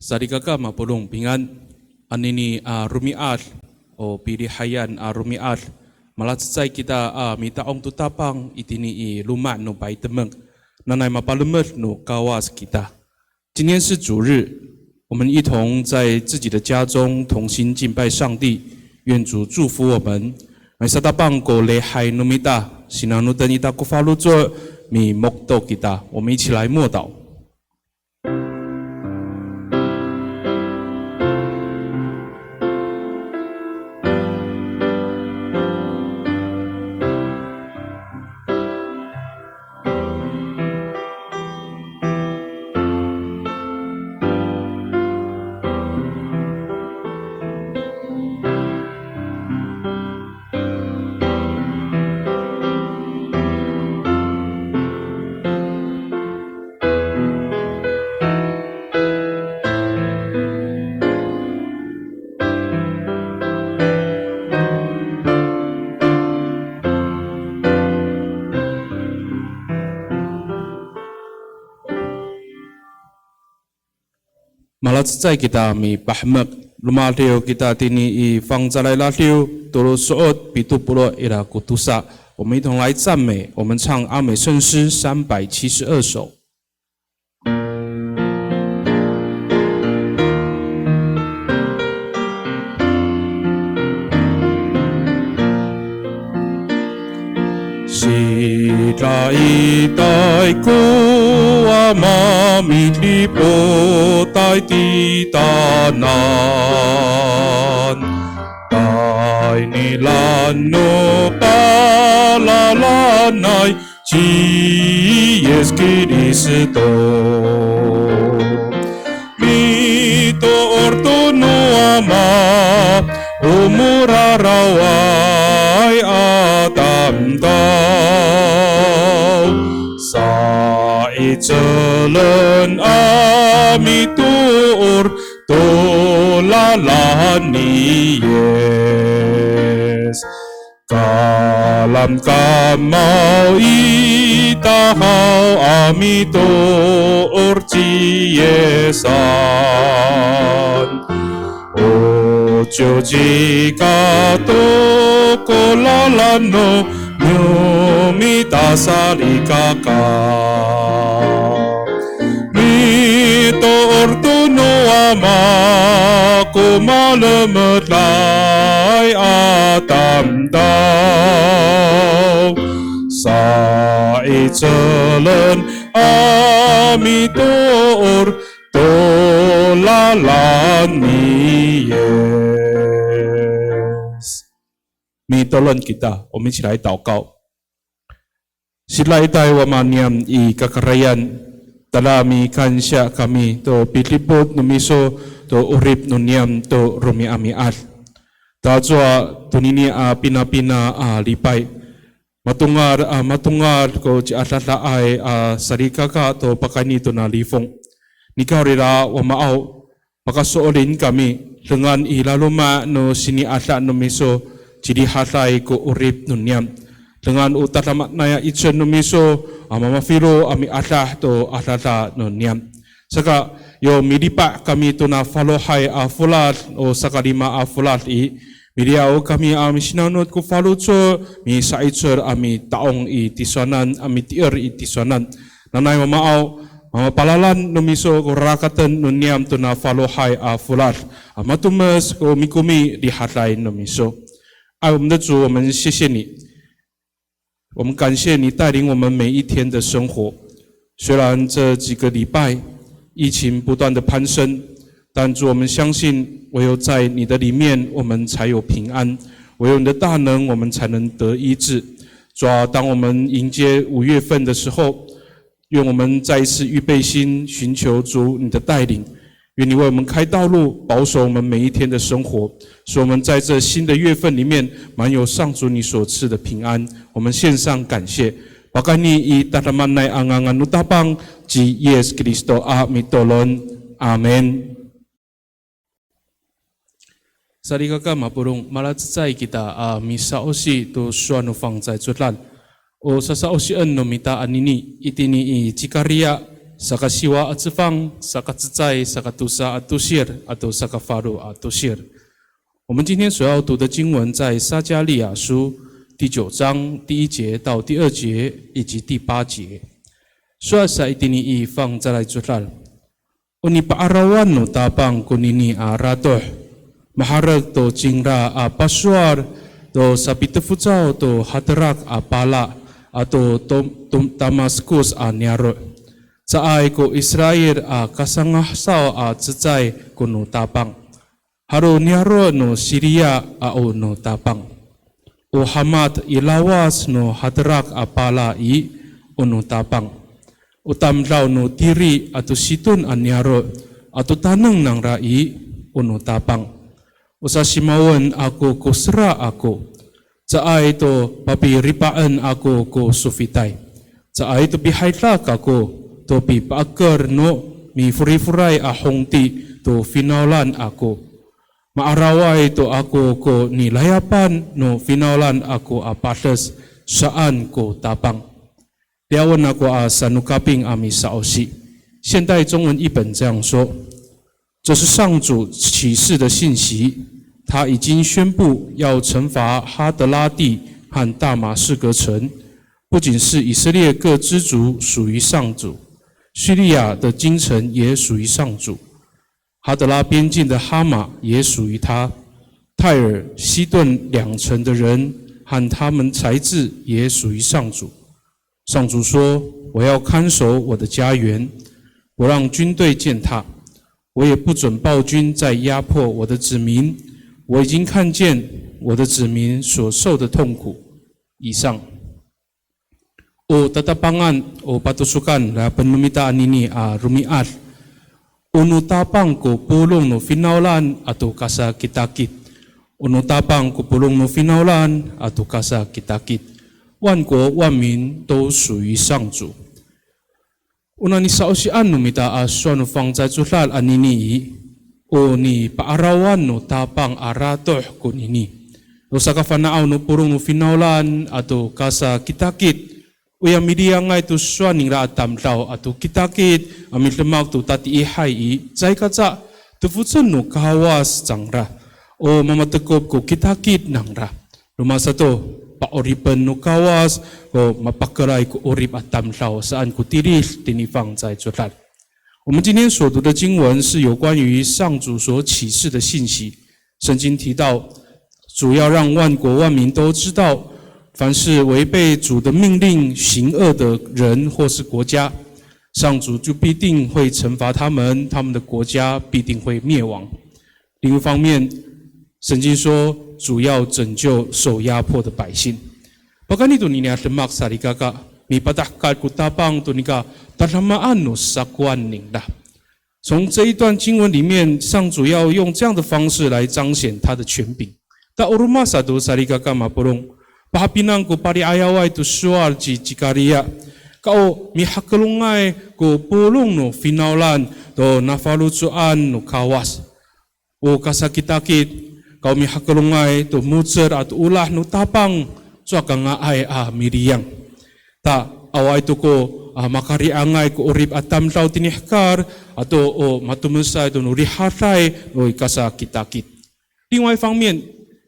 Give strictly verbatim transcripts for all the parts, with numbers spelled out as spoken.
Salikaka mapolong, pingan. Anini a romi'ad, o pilihayan a romi'ad, malacecay kita a mita'ong to Tapang itini i loma' no Paytemek, nanay mapalemed no Kawas kita. 今天是主日，我们一同在自己的家中同心敬拜上帝，愿主祝福我们。Maysatapang ko lihay no mita, sinanoten ita ko faloco', mimokto kita. 我们一起来默祷。 Malacecay kita mipahemek, romadiw kita tini i Fangcalay Radiw, tolo so'ot pito polo' ira ko tosa. 我们一同来赞美，我们唱阿美圣诗三百七十二首。 Sira itay ko a mamidipotay titaanan, taynilan no palalanay ci Yis Kristo. Mitoor to no Ama o moraraway a tamdaw, sa'icelen a mitoor to lalan ni Yis. Kalamkamaw ita haw a mitoor ci Yisan. O ciwcika to ko lalan no miyo mitasalikaka. Mitoor to no Ama ko malemeday a tamdaw. Sa'icelen a mitoor to lalan ni Yis. Mitolon kita, 我们一起来祷告。 Sida'itay Wama niyam i kakarayan, tada mikansiya kami to pidipot no miso to 'orip no niyam to romi'ami'ad. Tacowa tonini a pinapina a lipay, matongal a matongal ko ciadadaay a salikaka to pakayni tona lifong. Nikawrira Wamaaw, pakaso'elin kami, dengan i laloma' no sini'ada no miso, cirihaday ko 'orip no niyam. Dengan o tadamaanay a 'icel no miso, a mamafilo a mi'adah to adada no niyam. Saka, yo milipa' kami tona falohay a folad, o sakalima a folad i, miliyaw kami a misinanot ko faloco', misa'icel a mita'ong i tisowanan, a mitier i tisowanan. Nanay Wamaaw, mamapalalan no miso ko rarakaten no niyam tona falohay a folad, a matomes ko mikomi rihaday no miso. 爱我们的主，我们谢谢你，我们感谢你带领我们每一天的生活。虽然这几个礼拜疫情不断的攀升，但主，我们相信唯有在你的里面，我们才有平安，唯有你的大能，我们才能得医治。主啊，当我们迎接五月份的时候， 愿我们再一次预备心，寻求主你的带领。愿你为我们开道路，保守我们每一天的生活，使我们在这新的月份里面满有上主你所赐的平安。我们献上感谢。Pakayni i tadamaanay a ngangan no Tapang ci Yis Kristo a mitolon. Amin. Salikaka mapolong, malacecay kita a misa'osi to sowal no fangcalay codad. O sasa'osien no mita anini, itini i Cikariya Sakasiwa a cefang, sakacecay, sakatosa a tosir, ato sakafalo a tosir. 我们今天所要读的经文在撒迦利亚书第九章第一节到第二节以及第八节。Sowal sa itini i fangcalay codad. O nipa'arawan no Tapang konini a ratoh, maherek to cingra a pasowal to sapitefocaw to haterak a pala ato to, to Tamaskos a niyaro'. Caay ko Israil a kasangasaw a cecay ko no Tapang. Halo niyaro' no Siriya a o no Tapang. O Hamat i lawac no haterak a pala i, o no Tapang. O tamdaw no Tiri ato Siton a niyaro' ato taneng nangra i, o no Tapang. O sasimawen ako ko sera ako. Caay to papiripa'en ako ko sofitay. Caay to pihayda kako to pipa'eker no miforiforay a hongti to finawlan ako. Ma'araway to ako ko nilayapan no finawlan ako a pades, saan ko Tapang. Liyawen ako a sanokaping a misa'osi. 现代中文译本这样说：这是上主启示的信息，他已经宣布要惩罚哈德拉地和大马士革城。不仅是以色列各支族属于上主，叙利亚的京城也属于上主。 哈德拉边境的哈马也属于他，泰尔、西顿两城的人和他们财置也属于上主。上主说：我要看守我的家园，不让军队践踏，我也不准暴君再压迫我的子民。我已经看见我的子民所受的痛苦。以上。 O tatapangan, o patosokan, lapen no mita anini a romi'ad. O no Tapang ko polong no finawlan ato kasakitakit. O no Tapang ko polong no finawlan ato kasakitakit. 万国万民都属于上主。 O nanisa'osian no mita a sowal no fangcalay codad anini i, o nipa'arawan no Tapang a ratoh konini. O sakafana'aw no polong no finawlan ato kasakitakit, oya miliyangay to sowal ningra a tamdaw ato kitakit a midemak to tatiihay i, caay kaca tefocen no Kawas cangra. O mamatekop ko kitakit nangra. Roma sato, pa'oripen no Kawas, o mapakelay ko 'orip a tamdaw, saan ko tilid tini fangcalay codad. 我们今天所读的经文是有关于上主所启示的信息。圣经提到，主要让万国万民都知道，凡是违背主的命令行恶的人或是国家，上主就必定会惩罚他们，他们的国家必定会灭亡。 另一方面，圣经说主要拯救受压迫的百姓。Pakayni to nini a demak salikaka, mipatahekal ko Tapang to nika tadamaan no sakowan ningra. 从这一段经文里面，上主要用这样的方式来彰显他的权柄。Ta o roma sato salikaka mapolong, pahapinang ko pali'ayaway to sowal ci Cikariya, ka o mihakelongay ko polong no finawlan to nafaloco'an no Kawas. O kasakitakit, ka o mihakelongay to mo^cel ato olah no Tapang, cowa kanga'ay a miliyang. Ta, awaay to ko, a, makari'angay ko 'orip a tamdaw tini hekal, ato o matomesay to no rihaday no kasakitakit. 另外一方面，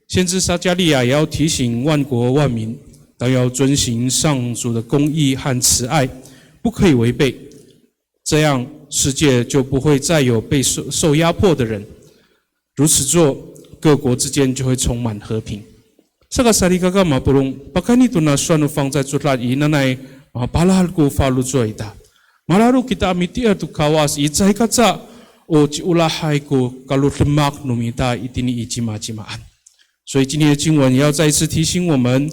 先知撒迦利亚也要提醒万国万民，都要遵行上主的公义和慈爱，不可以违背。 这样，世界就不会再有被受，受压迫的人。如此做，各国之间就会充满和平。Saka salikaka mapolong, pakayni to na sowal no fangcalay codad i, nanay mapalal ko faloco' ita. Malalok kita a mitier to Kawas i, caay kaca o ciolahay ko kalodemak no mita itini i cimacimaan. 所以今天的经文也要再一次提醒我们，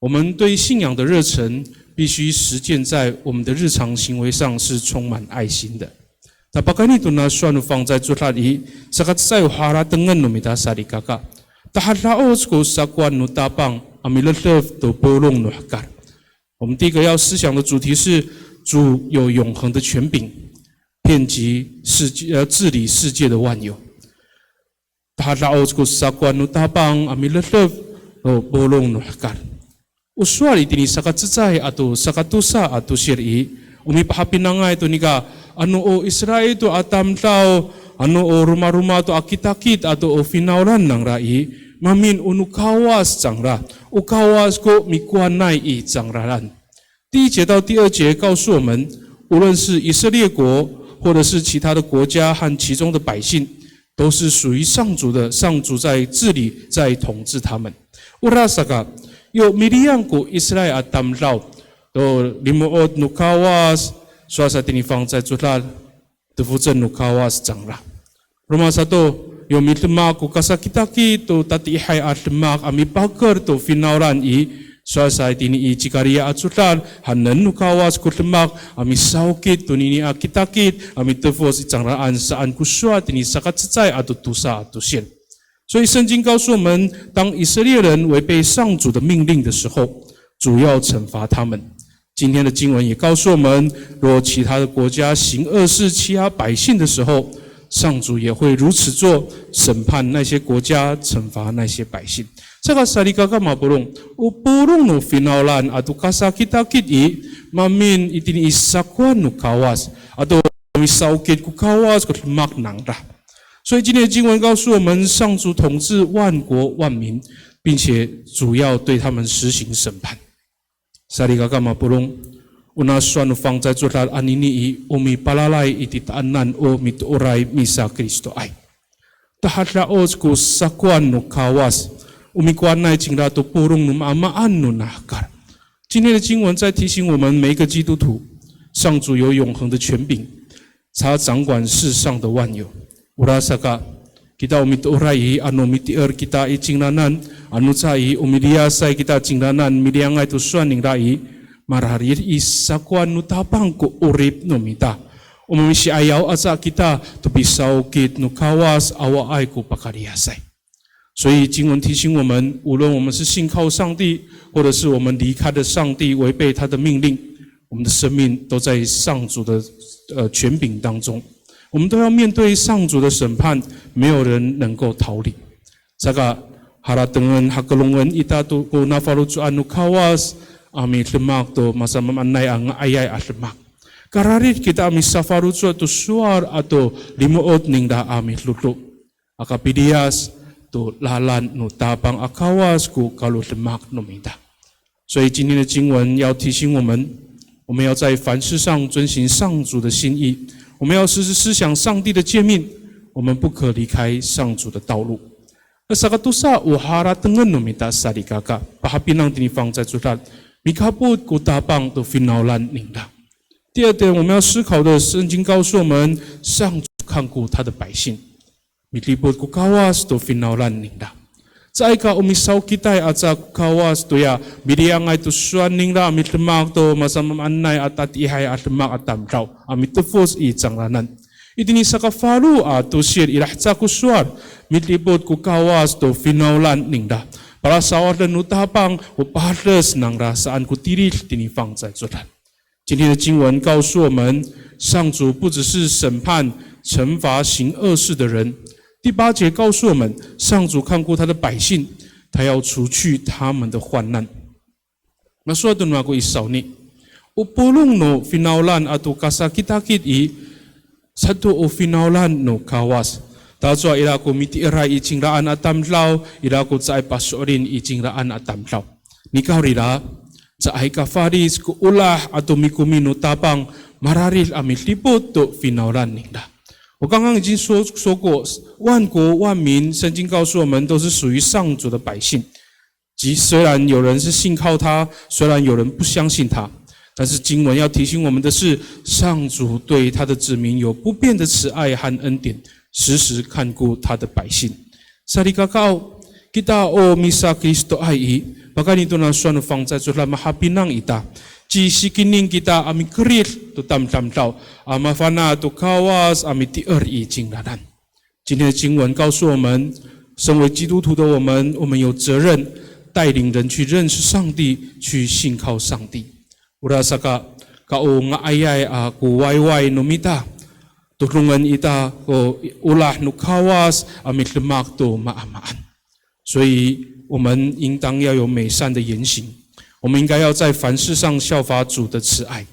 我们对信仰的热忱必须实践在我们的日常行为上，是充满爱心的。Ta pakayni to na sowal no fangcalay codad i, saka cecay o haratengen no mita salikaka. Tahada'oc ko sakowan no Tapang a miledef to polong no hekal. 我们第一个要思想的主题是，主有永恒的权柄，遍及世界，呃，治理世界的万有。 Tahada'oc ko sakowan no Tapang a miledef no polong no hekal. O sowal itini saka cecay ato saka tosa a tosir i, O mipahapinangay to nika, ano o Israil to a tamdaw, ano o romaroma to a kitakit ato o finawlan nangra i, mamin o no Kawas cangra, o Kawas ko mikowanay i cangraan. 第一节到第二节告诉我们，无论是以色列国，或者是其他的国家和其中的百姓，都是属于上主的，上主在治理，在统治他们。Orasaka, yo miliyang ko Israil a tamdaw to limo'ot no Kawas, sowal sa itini fangcalay codad, tefocen no Kawas cangra. Roma sato, yo midemak ko kasakitakit to tatiihay a demak a mipaker to finawlan i, sowal sa itini i Cikariya a codad, haenen no Kawas ko demak a misawkit tonini a kitakit a mitefoc i cangraan saan ko sowal tini sakacecay ato tosa a tosir. 所以圣经告诉我们，当以色列人违背上主的命令的时候，主要惩罚他们。今天的经文也告诉我们，若其他的国家行恶事欺压百姓的时候，上主也会如此做，审判那些国家，惩罚那些百姓。Saka salikaka mapolong, o polong no finawlan ato kasakitakit i, mamin itini i sakowan no Kawas, ato misawkit ko Kawas ko demak nangra. 所以今天的经文告诉我们，上主统治万国万民，并且主要对他们实行审判。Salikaka mapolong, ona sowal no fangcalay codad anini i, o mipalalay i titaanan o mitooray misakristoay. Tahada'oc ko sakowan no Kawas, o mikowanay cingra to polong no maamaan no nahekal. 今天的经文在提醒我们每一个基督徒，上主有永恒的权柄，他掌管世上的万有。Orasaka, kita o mitooray i, ano mitier kita i cingraanan, ano caay o miliyasay kita cingraanan, miliyangay to sowal ningra i, mararid i sakowan no Tapang ko 'orip no mita. O mamisi'ayaw aca kita to pisawkit no Kawas awaay ko pakaliyasay. 所以经文提醒我们，无论我们是信靠上帝，或者是我们离开了上帝，违背他的命令，我们的生命都在上主的，呃，权柄当中。我们都要面对上主的审判，没有人能够逃离。Saka, haratengen hakelongen ita to ko nafaloco'an no Kawas a midemak to masamaamaanay a nga'ayay a demak. Kararid kita a misafaloco' to sowal ato limo'ot ningra a midodo. Aka piliyas to lalan no Tapang a Kawas ko kalodemak no mita. 所以今天的经文要提醒我们，我们要在凡事上遵行上主的心意，我们要时时思想上帝的诫命，我们不可离开上主的道路。Sakatosa o haratengen no mita salikaka, pahapinang tini fangcalay codad, mikapot ko Tapang to finawlan ningra. 第二点，我们要思考的，圣经告诉我们，上主看顾他的百姓。Midipot ko Kawas to finawlan ningra. Caay ka o misawkitay aca ko Kawas toya miliyangay to sowal ningra a midemak to masamaamaanay a tatiihay a demak a tamdaw a mitefoc i cangraanan. Itini sakafalo a tosil i, ira haca ko sowal, midipot ko Kawas to finawlan ningra. Palasawaden no Tapang ko pades nangra saan ko tilid tini fangcalay codad. 今天的经文告诉我们，上主不只是审判、惩罚行恶事的人。第八节告诉我们，上主看顾他的百姓，他要除去他们的患难。Masowal to no mako i sawni, o polong no finawlan ato kasakitakit i, sato o finawlan no Kawas. Tacowa ira ko mitieray i cingraan a tamdaw, ira ko caay paso'elin i cingraan a tamdaw. Nikawrira, caay ka falic ko olah ato mikomi no Tapang, mararid a midipot to finawlan ningra. 我刚刚已经说，说过，万国万民，圣经告诉我们都是属于上主的百姓。即，虽然有人是信靠他，虽然有人不相信他，但是经文要提醒我们的是，上主对他的子民有不变的慈爱和恩典，时时看顾他的百姓。Salikakaaw, kita o misakristoay i, pakayni to na sowal no fangcalay codad mahapinang ita. Ci sikining kita a mikerid to tamdamdaw, a mafana' to Kawas a mitier i cingraan. 今天的经文告诉我们，身为基督徒的我们，我们有责任带领人去认识上帝，去信靠上帝。Orasaka, ka o nga'ayay a ko wayway no mita, todongen ita ko olah no Kawas a midemak to maamaan. 所以我们应当要有美善的言行，我们应该要在凡事上效法主的慈爱。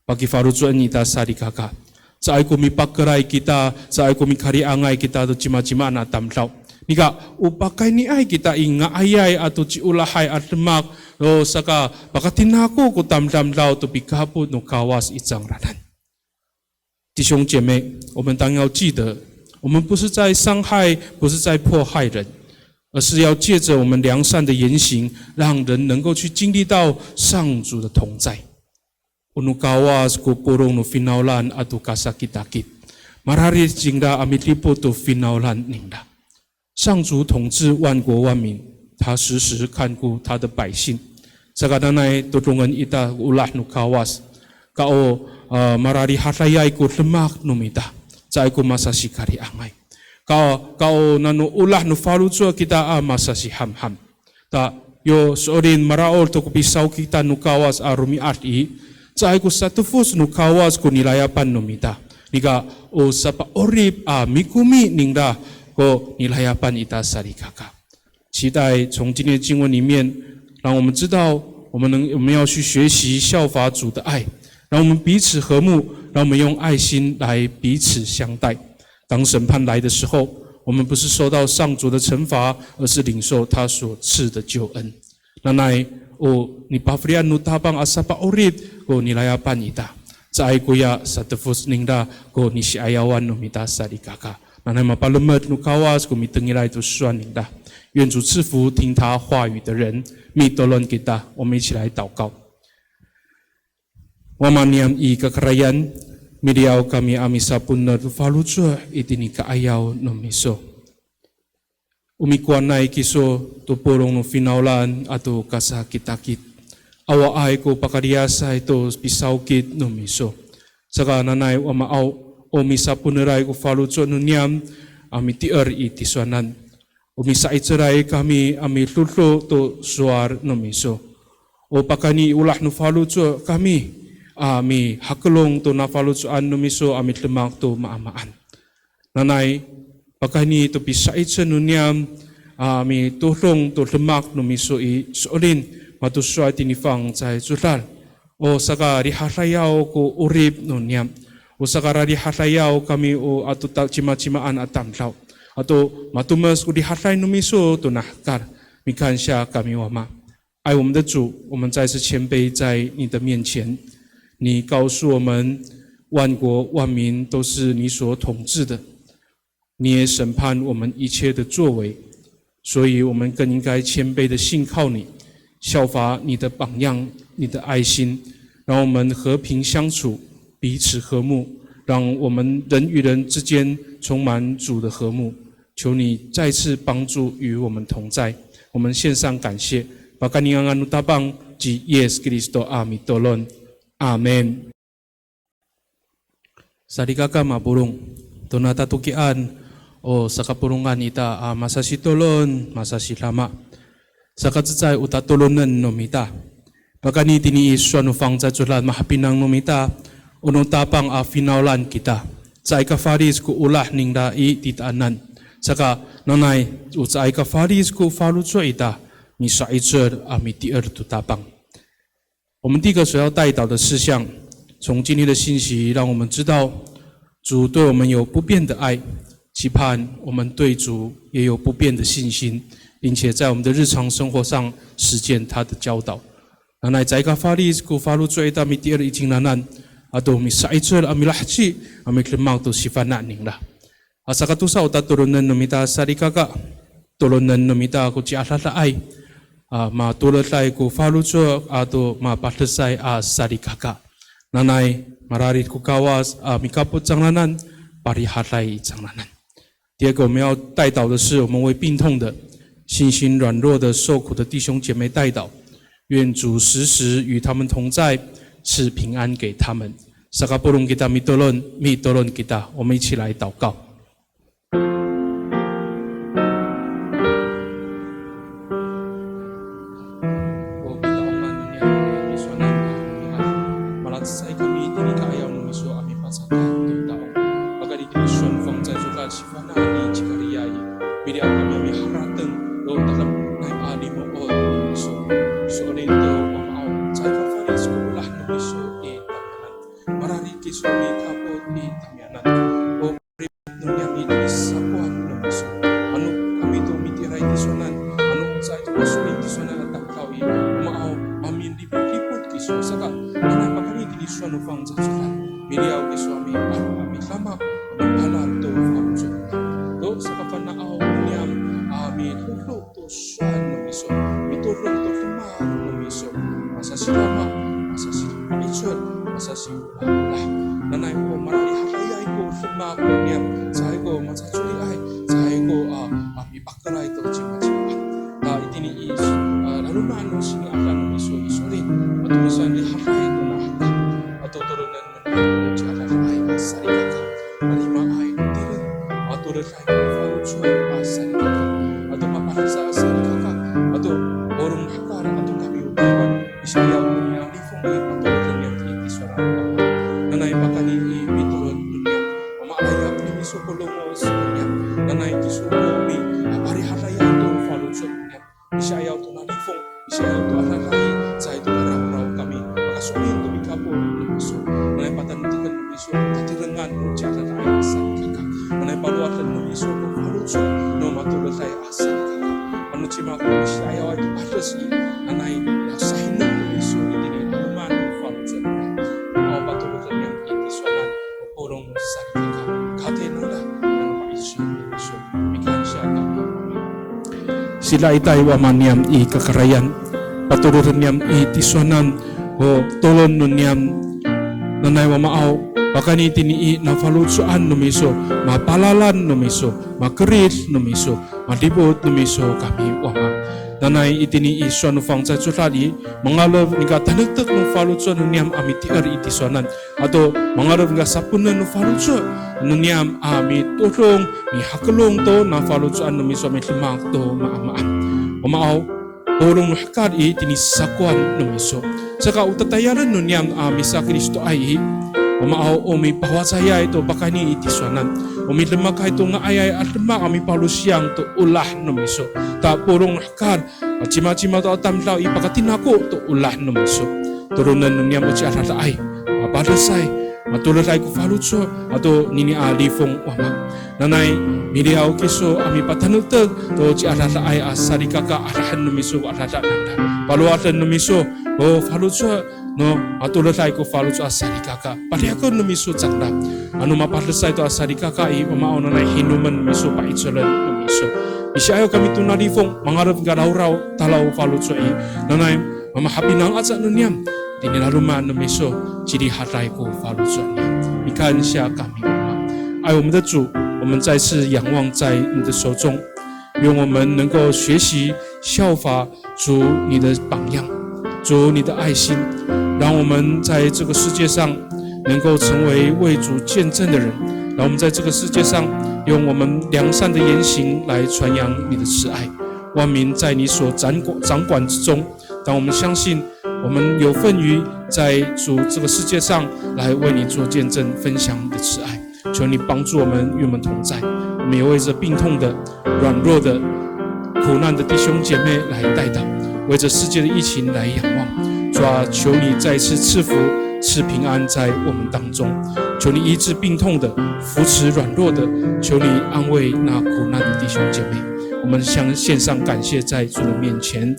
Pakifaloco'en ita salikaka. Caay ko mipakelay kita, caay ko mikari'angay kita to cimacimaan a tamdaw. Nika, o pakayniay kita i nga'ayay ato ciolahay a demak, o saka pakatinako ko tamdamdaw to pikapot no Kawas i cangraan. 弟兄姐妹，我们当要记得，我们不是在伤害，不是在迫害人，而是要借着我们良善的言行，让人能够去经历到上主的同在。O no Kawas ko polong no finawlan ato kasakitakit. Mararid cingra a midipot to finawlan ningra. 上主统治万国万民，他时时看顾他的百姓。Saka nanay todongen ita ko olah no Kawas. Ka o, eh, mararihadayay ko demak no mita. Caay ko masasikari'angay. Ka, ka o nano olah no faloco' kita a masasihamham. Ta, yo so'elin maraod to ko pisawkitan no Kawas a romi'ad i, caay ko satefos no Kawas ko nilayapan no mita. Nika, o sapa'orip a mikomi ningra ko nilayapan ita salikaka. 期待从今天的经文里面，让我们知道我们能，我们要去学习效法主的爱，让我们彼此和睦，让我们用爱心来彼此相待。当审判来的时候，我们不是受到上主的惩罚，而是领受他所赐的救恩。Nanay, o nipafelian no Tapang a sapa'orip ko nilayapan ita. Caay koya satefos ningra ko nisi'ayawan no mita salikaka. Nanay mapalemed no Kawas ko mitengilay to sowal ningra. 愿主赐福听他话语的人。Mitolon kita, 我们一起来祷告。Wama niyam i kakarayan, miliyaw kami a misaponer to faloco' itini ka'ayaw no miso. O mikowanay kiso to polong no finawlan ato kasakitakit. Awaay ko pakaliyasay to pisawkit no miso. Saka nanay Wamaaw, o misaponeray ko faloco' no niyam a mitier i tisowanan. O misa'icelay kami a midodo to sowal no miso. O pakayni i olah no faloco' kami a mihakelong to nafaloco'an no miso a midemak to maamaan. Nanay, pakayni to pisa'icel no niyam a mitodong to demak no miso i so'elin, mato sowal itini fangcalay codad. O sakarihadayaw ko 'orip no niyam. O sakararihadayaw kami o ato ta, cimacimaan a tamdaw. Ato matomes ko rihaday no miso to nahekal. Mikansiya kami Wama. 爱我们的主，我们再次谦卑在你的面前。你告诉我们，万国万民都是你所统治的，你也审判我们一切的作为，所以我们更应该谦卑的信靠你，效法你的榜样，你的爱心，让我们和平相处，彼此和睦，让我们人与人之间充满主的和睦。求你再次帮助与我们同在。我们献上感谢。Pakayni i ngangan no Tapang ci Yis Kristo a mitolon. Amin. Salikaka mapolong, tona tatokian, o sakapolongan ita a masasitolon, masasidama. Sakacecay o tatolonen no mita. Pakayni tini i sowal no fangcalay codad mahapinang no mita, o no Tapang a finawlan kita. Caay ka falic ko olah ningra i titaanan. Saka nanay, o caay ka falic ko faloco' ita, misa'icel a mitier to Tapang. 我们第一个所要代祷的事项，从今天的信息让我们知道，主对我们有不变的爱，期盼我们对主也有不变的信心，并且在我们的日常生活上实践他的教导。Nanay caay ka falic ko faloco' ita mitier i cingraanan, ato misa'icel a milaheci a midemak to sifana' ningra. A sakatosa o tatolonen no mita salikaka, tolonen no mita ko ciadadaay, a matoleday ko faloco' ato mapadesay a salikaka. Nanay mararid ko Kawas a mikapot cangraanan, parihaday cangraanan. 第二个我们要代祷的是，我们为病痛的、信心软弱的、受苦的弟兄姐妹代祷，愿主时时与他们同在，赐平安给他们。Sakapolong kita mitolon, mitolon kita，我们一起来祷告。 O pita'ongan no niyam i tisowanan a romi'ad. Malacecay kami tini ka'ayaw no miso a mipacakat to ta'ong. Pakayni tini sowal no fangcalay codad sifana' i Cikariya i, miliyaw kami a miharateng to tadamaanay a limo'ot no miso. So'elin to Wamaaw, caay ka falic ko olah no miso i titaanan. miso mikapot i tamiyanan. O ripot no niyam i sakowan no miso. Ano kami to mitira i tisowanan, ano caay to maso'elin tisowanan a tamdaw i, Wamaaw, a milipot kiso, saka nanay pakayni tini sowal no fangcalay codad. Miliyaw kiso a mi, a midama, a mipalal to faloco' niyam. To sakafana'aw niyam a midodo to sowal no miso, mitodong to demak no miso. Masasiwama, masasipa'icel, masasiwala. Nanay ko mararihadayay ko demak no niyam, caay ko macacoliay, caay ko, a, a, mipakelay to cimacima. Ta itini i, a, laloma'an no sini'ada no miso i so'elin, ato misan rihaday to nahaka, ato tolonen no niyam to ciadadaay a salikaka. Malimaay to tireng, matoloday ko faloco' a salikaka, ato mapadesay a salikaka, ato polong hekal, ato kami o Taywan, misi'ayaw no niyam a lifong i, matoloden niyam i tisowanan. Nanay pakayni i mitolon no niyam, mamalayap no miso ko longos no niyam, nanay kiso ko mi, a, parihadayay to faloco' no niyam. Misi'ayaw to nalifong, misi'ayaw to adadaay, caay to karawraw kami, makaso'elin to mikapot no miso. Nanay patanektekan no miso ko tatirengan no ciadadaay a salikaka. Nanay palowaden no miso ko faloco' no matoloday a salikaka. Ano cima ko misi'ayaway to pades i, nanay, a, sahinen no miso itini i laloma'an no faloco' no niyam. Aw patoloden niyam i tisowanan. Polong salikaka, kati nira, ano pa'icel no miso, mikansiya kami. Sidaitay Wama niyam i kakarayan, patoroden niyam i tisowanan, o tolon no niyam, nanay Wamaaw, pakayni tini i nafaloco'an no miso, mapalalan no miso, makerid no miso, madipot no miso kami Wama. Nanay itini i sowal no fangcalay codad i, mangalef nika tanektek no faloco' no niyam a mitier i tisowanan. Ato mangalef nika saponen no faloco' no niyam a mitodong, mihakelong to nafaloco'an no miso a midemak to maamaan. Wamaaw, polong no hekal i tini sakowan no miso. Saka o tatayalen no niyam a misaKristoay i, Wamaaw, o mipawacayay to pakayni i tisowanan. O midemakay to nga'ayay a demak a mipalosiyang to olah no miso. Ta polong no hekal, a cimacima to a tamdaw i pakatinako to olah no miso. Tolonen no niyam o ciadadaay, mapadesay, matoloday ko faloco', ato nini a lifong Wama. Nanay, miliyaw kiso a mipatanektek to ciadadaay a salikaka, adahen no miso ko adada nangra. Palowaden no miso ko faloco' no matoloday ko faloco' a salikaka. Padiyaken no miso cangra. Ano mapadesay to a salikaka i, Wamaaw, nanay hinomen no miso, pa'icelen no miso. Misi'ayaw kami to nalifong, mangalef nika rawraw, talaw faloco' i, nanay mamahapinang aca no niyam, tini laloma' no miso, cirihaday ko faloco' niyam. Mikansiya kami, Wama. 爱我们的主，我们再次仰望在你的手中，愿我们能够学习效法 主你的榜样，主你的爱心，让我们在这个世界上能够成为为主见证的人，让我们在这个世界上用我们良善的言行来传扬你的慈爱。万民在你所掌管，掌管之中，让我们相信我们有份于在主这个世界上来为你做见证，分享你的慈爱。 求你帮助我们，与我们同在。我们也为着病痛的、软弱的、苦难的弟兄姐妹来代祷，为着世界的疫情来仰望。主啊，求你再次赐福、赐平安在我们当中。求你医治病痛的，扶持软弱的，求你安慰那苦难的弟兄姐妹。我们向，献上感谢在主的面前。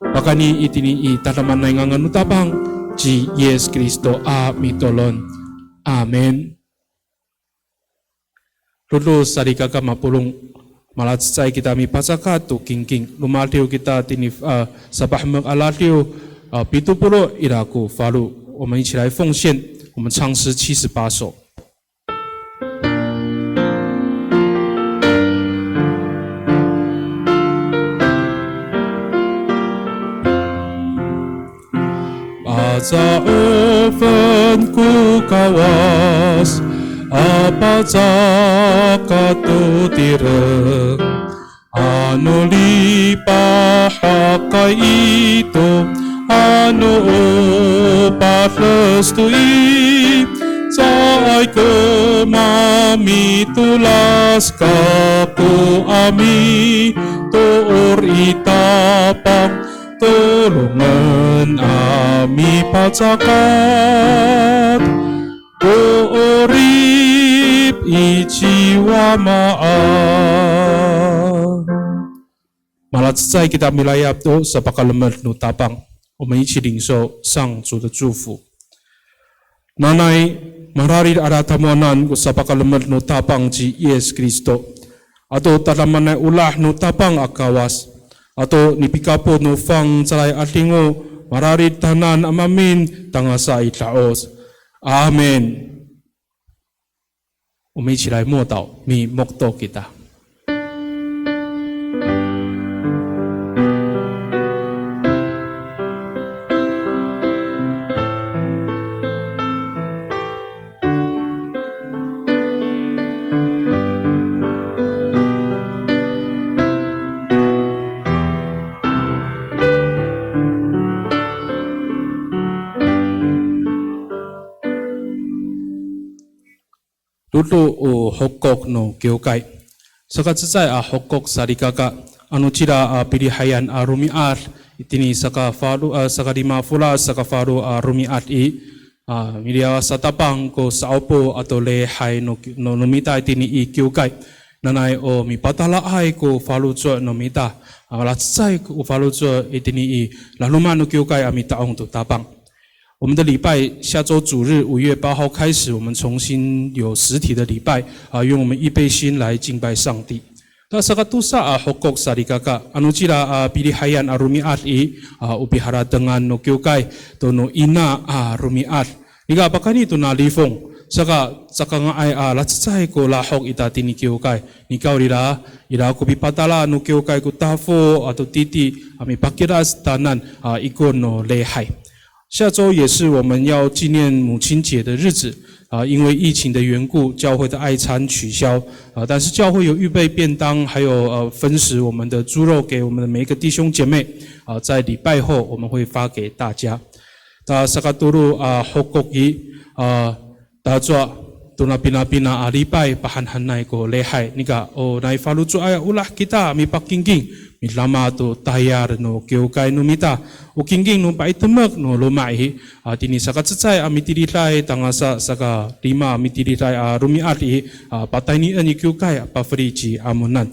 Pakayni itini i tadamaanay ngangan no Tapang ci Yis Kristo a mitolon. Amin. Dodo salikaka mapolong, malacecay kita mipacakat to kingking. Romadiw kita tini, a, sapahemek a radiw, a, pito polo' ira ko falo. 我们一起来奉献，我们唱诗七十八首。 Paca'ofen ko Kawas a pacakat to tireng, ano lipahakay ito, ano o pades to i, caay ko mamitolas kako a mitoor i Tapang, tolongen a mipacakat. O 'orip i ci Wamaan. Malacecay kita milayap to sapakalemed no Tapang. 我们一起领受上主的祝福。 Nanay mararid a tamowanan ko sapakalemed no Tapang ci Yis Kristo, ato tadamaanay olah no Tapang a Kawas, ato nipikapot no fangcalay a 'Adingo, mararid tanan a maemin tangasa i da'oc. Amin. 我们一起来默祷，mimokto kita. Dodo o hokok no kiwkay. Saka cecay a hokok salikaka, anocila a pilihayan a romi'ad, itini saka falo, a, saka lima folad, saka falo a romi'ad i, a, miliyaw a satapang ko sa'opo ato lihay no, no, no mita itini i kiwkay. Nanay o mipatalaay ko faloco' no mita, a, malacecay ko faloco' itini i laloma' no kiwkay a mita'ong to Tapang. 我们的礼拜下周主日五月八号开始，我们重新有实体的礼拜啊，愿我们预备心来敬拜上帝。Na sakatosa a hokok salikaka, anocila a pilihayan a romi'ad i, a, o piharatengan no kiwkay to no ina a romi'ad. Nika pakayni to na lifong, saka, saka nga'ay a lacecay ko lahok ita tini kiwkay. Nikawrira, ira ko pipatala no kiwkay ko tafo ato titi, a, mipakilac tanan, a, ikor no lihay. 下周也是我们要纪念母亲节的日子，啊，因为疫情的缘故，教会的爱餐取消，啊，但是教会有预备便当，还有，呃，分食我们的猪肉给我们的每一个弟兄姐妹，啊，在礼拜后我们会发给大家。Na sakatolo, a, hokok i, a, tacowa to na pinapina a lipay pahanhanay ko lihay. Nika o nai faloco'ay a olah kita mipakingking, midama to tayal no kiwkay no mita. O kingking no pa'itemek no loma' i, a, tini saka cecay a mitiliday tangasa saka lima a mitiliday a romi'ad i, a, pataynien i kiwkay a pafeli ci Amonan.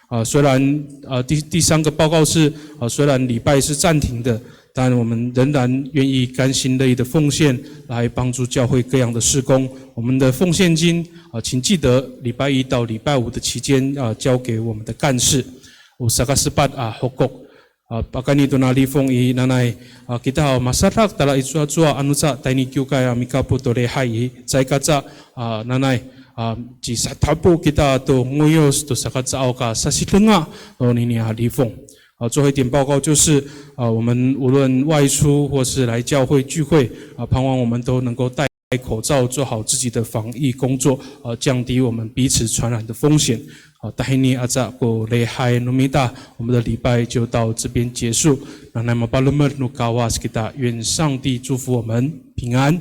啊，虽然，呃，第，第三个报告是，呃，虽然礼拜是暂停的，但我们仍然愿意甘心乐意的奉献，来帮助教会各样的事工。我们的奉献金，呃，请记得礼拜一到礼拜五的期间，呃，交给我们的干事。O sakasepat a hokok. A, pakayni to na lifong i nanay, a, kita haw masadak tala i cowacowa anoca tayni kiwkay a mikapot to lihay i, caay kaca, a, nanay, a, cisatapo kita to ngoyos to saka caay ka sasidenga tonini a lifong. 啊，最后一点报告就是，啊，我们无论外出或是来教会聚会，啊，盼望我们都能够戴口罩，做好自己的防疫工作，啊，降低我们彼此传染的风险。啊，tahini aca ko lihay no mita, 我们的礼拜就到这边结束。Nanay mapalemed no Kawas kita, 愿上帝祝福我们平安。